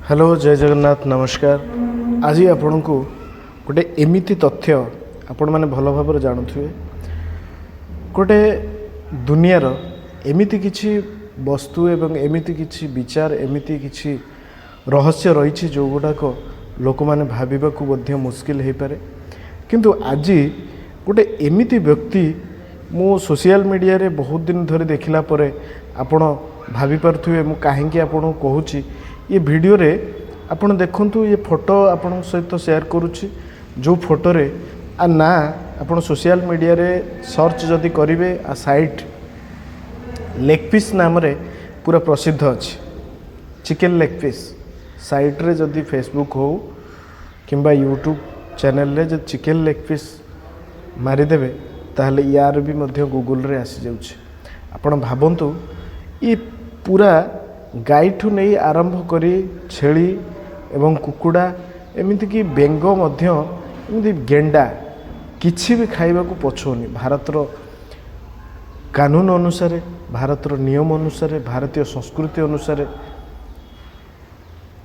Hello, ଜୟ ଜଗନ୍ନାଥ, ନମସ୍କାର। ଆଜି ଆପଣଙ୍କୁ ଗୋଟେ ଏମିତି ତଥ୍ୟ, ଆପଣମାନେ ଭଲ ଭାବରେ ଜାଣୁଥିବେ, ଗୋଟେ ଦୁନିଆର ଏମିତି କିଛି ବସ୍ତୁ ଏବଂ ଏମିତି କିଛି ବିଚାର, ଏମିତି କିଛି ରହସ୍ୟ ରହିଛି, ଯେଉଁଗୁଡ଼ାକ ଲୋକମାନେ ଭାବିବାକୁ ମଧ୍ୟ ମୁସ୍କିଲ ହେଇପାରେ। କିନ୍ତୁ ଆଜି ଗୋଟେ ଏମିତି ବ୍ୟକ୍ତି ମୁଁ ସୋସିଆଲ ମିଡ଼ିଆରେ ବହୁତ ଦିନ ଧରି ଦେଖିଲା ପରେ, ଆପଣ ଭାବିପାରୁଥିବେ ମୁଁ କାହିଁକି ଆପଣଙ୍କୁ କହୁଛି। ଏ ଭିଡ଼ିଓରେ ଆପଣ ଦେଖନ୍ତୁ, ଏ ଫଟୋ ଆପଣଙ୍କ ସହିତ ସେୟାର କରୁଛି, ଯେଉଁ ଫଟୋରେ ଆ ନା ଆପଣ ସୋସିଆଲ ମିଡ଼ିଆରେ ସର୍ଚ୍ଚ ଯଦି କରିବେ, ଆ ସାଇଟ୍ ଲେଗ୍ ପିସ୍ ନାମରେ ପୁରା ପ୍ରସିଦ୍ଧ ଅଛି। ଚିକେନ୍ ଲେଗ୍ ପିସ୍ ସାଇଟ୍ରେ ଯଦି ଫେସବୁକ୍ ହେଉ କିମ୍ବା ୟୁଟ୍ୟୁବ୍ ଚ୍ୟାନେଲରେ ଯଦି ଚିକେନ୍ ଲେଗ୍ ପିସ୍ ମାରିଦେବେ, ତାହେଲେ ୟାର ବି ମଧ୍ୟ ଗୁଗୁଲରେ ଆସିଯାଉଛି। ଆପଣ ଭାବନ୍ତୁ, ଇଏ ପୁରା ଗାଈଠୁ ନେଇ ଆରମ୍ଭ କରି ଛେଳି ଏବଂ କୁକୁଡ଼ା, ଏମିତିକି ବେଙ୍ଗ ମଧ୍ୟ, ଏମିତି ଗେଣ୍ଡା, କିଛି ବି ଖାଇବାକୁ ପଛଉନି। ଭାରତର କାନୁନ ଅନୁସାରେ, ଭାରତର ନିୟମ ଅନୁସାରେ, ଭାରତୀୟ ସଂସ୍କୃତି ଅନୁସାରେ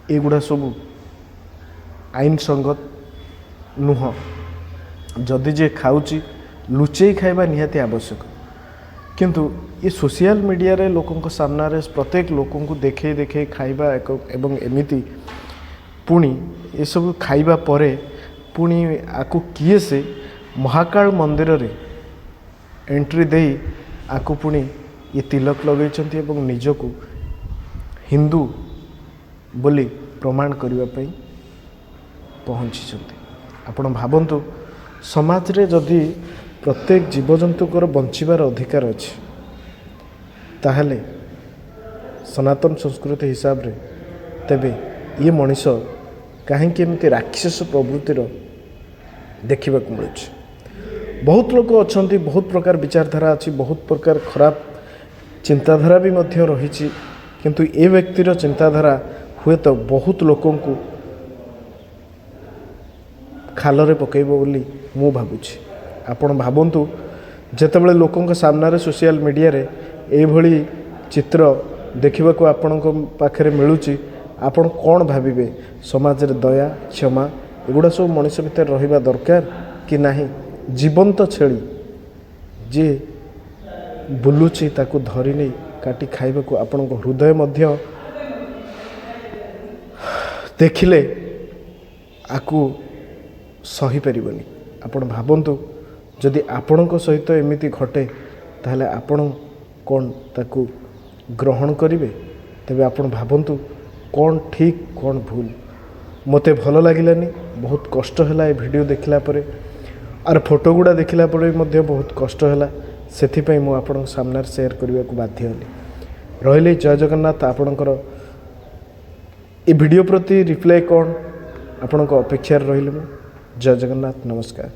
ଏଗୁଡ଼ା ସବୁ ଆଇନ ସଙ୍ଗତ ନୁହଁ। ଯଦି ଯିଏ ଖାଉଛି, ଲୁଚେଇ ଖାଇବା ନିହାତି ଆବଶ୍ୟକ। କିନ୍ତୁ ଏ ସୋସିଆଲ ମିଡ଼ିଆରେ ଲୋକଙ୍କ ସାମ୍ନାରେ ପ୍ରତ୍ୟେକ ଲୋକଙ୍କୁ ଦେଖେଇ ଦେଖେଇ ଖାଇବା ଏକ, ଏବଂ ଏମିତି ପୁଣି ଏସବୁ ଖାଇବା ପରେ ପୁଣି ଆକୁ କିଏ ସେ ମହାକାଳ ମନ୍ଦିରରେ ଏଣ୍ଟ୍ରି ଦେଇ ଆକୁ ପୁଣି ଇଏ ତିଲକ ଲଗେଇଛନ୍ତି ଏବଂ ନିଜକୁ ହିନ୍ଦୁ ବୋଲି ପ୍ରମାଣ କରିବା ପାଇଁ ପହଞ୍ଚିଛନ୍ତି। ଆପଣ ଭାବନ୍ତୁ, ସମାଜରେ ଯଦି ପ୍ରତ୍ୟେକ ଜୀବଜନ୍ତୁଙ୍କର ବଞ୍ଚିବାର ଅଧିକାର ଅଛି, ତାହେଲେ ସନାତନ ସଂସ୍କୃତି ହିସାବରେ ତେବେ ଇଏ ମଣିଷ କାହିଁକି ଏମିତି ରାକ୍ଷସ ପ୍ରବୃତ୍ତିର ଦେଖିବାକୁ ମିଳୁଛି? ବହୁତ ଲୋକ ଅଛନ୍ତି, ବହୁତ ପ୍ରକାର ବିଚାରଧାରା ଅଛି, ବହୁତ ପ୍ରକାର ଖରାପ ଚିନ୍ତାଧାରା ବି ମଧ୍ୟ ରହିଛି। କିନ୍ତୁ ଏ ବ୍ୟକ୍ତିର ଚିନ୍ତାଧାରା ହୁଏତ ବହୁତ ଲୋକଙ୍କୁ ଖାଲରେ ପକାଇବ ବୋଲି ମୁଁ ଭାବୁଛି। ଆପଣ ଭାବନ୍ତୁ, ଯେତେବେଳେ ଲୋକଙ୍କ ସାମ୍ନାରେ ସୋସିଆଲ ମିଡ଼ିଆରେ ଏଇଭଳି ଚିତ୍ର ଦେଖିବାକୁ ଆପଣଙ୍କ ପାଖରେ ମିଳୁଛି, ଆପଣ କ'ଣ ଭାବିବେ? ସମାଜରେ ଦୟା, କ୍ଷମା ଏଗୁଡ଼ା ସବୁ ମଣିଷ ଭିତରେ ରହିବା ଦରକାର କି ନାହିଁ? ଜୀବନ୍ତ ଛେଳି ଯିଏ ବୁଲୁଛି, ତାକୁ ଧରି ନେଇ କାଟି ଖାଇବାକୁ ଆପଣଙ୍କ ହୃଦୟ ମଧ୍ୟ ଦେଖିଲେ ଆକୁ ସହିପାରିବନି। ଆପଣ ଭାବନ୍ତୁ, ଯଦି ଆପଣଙ୍କ ସହିତ ଏମିତି ଘଟେ, ତାହେଲେ ଆପଣ କ'ଣ ତାକୁ ଗ୍ରହଣ କରିବେ? ତେବେ ଆପଣ ଭାବନ୍ତୁ, କ'ଣ ଠିକ୍, କ'ଣ ଭୁଲ? ମୋତେ ଭଲ ଲାଗିଲାନି, ବହୁତ କଷ୍ଟ ହେଲା ଏ ଭିଡ଼ିଓ ଦେଖିଲା ପରେ। ଆର ଫଟୋ ଗୁଡ଼ା ଦେଖିଲା ପରେ ବି ମଧ୍ୟ ବହୁତ କଷ୍ଟ ହେଲା। ସେଥିପାଇଁ ମୁଁ ଆପଣଙ୍କ ସାମ୍ନାରେ ସେୟାର କରିବାକୁ ବାଧ୍ୟ ହେଲି। ରହିଲି, ଜୟ ଜଗନ୍ନାଥ। ଆପଣଙ୍କର ଏ ଭିଡ଼ିଓ ପ୍ରତି ରିପ୍ଲାଏ କ'ଣ, ଆପଣଙ୍କ ଅପେକ୍ଷାରେ ରହିଲି ମୁଁ। ଜୟ ଜଗନ୍ନାଥ, ନମସ୍କାର।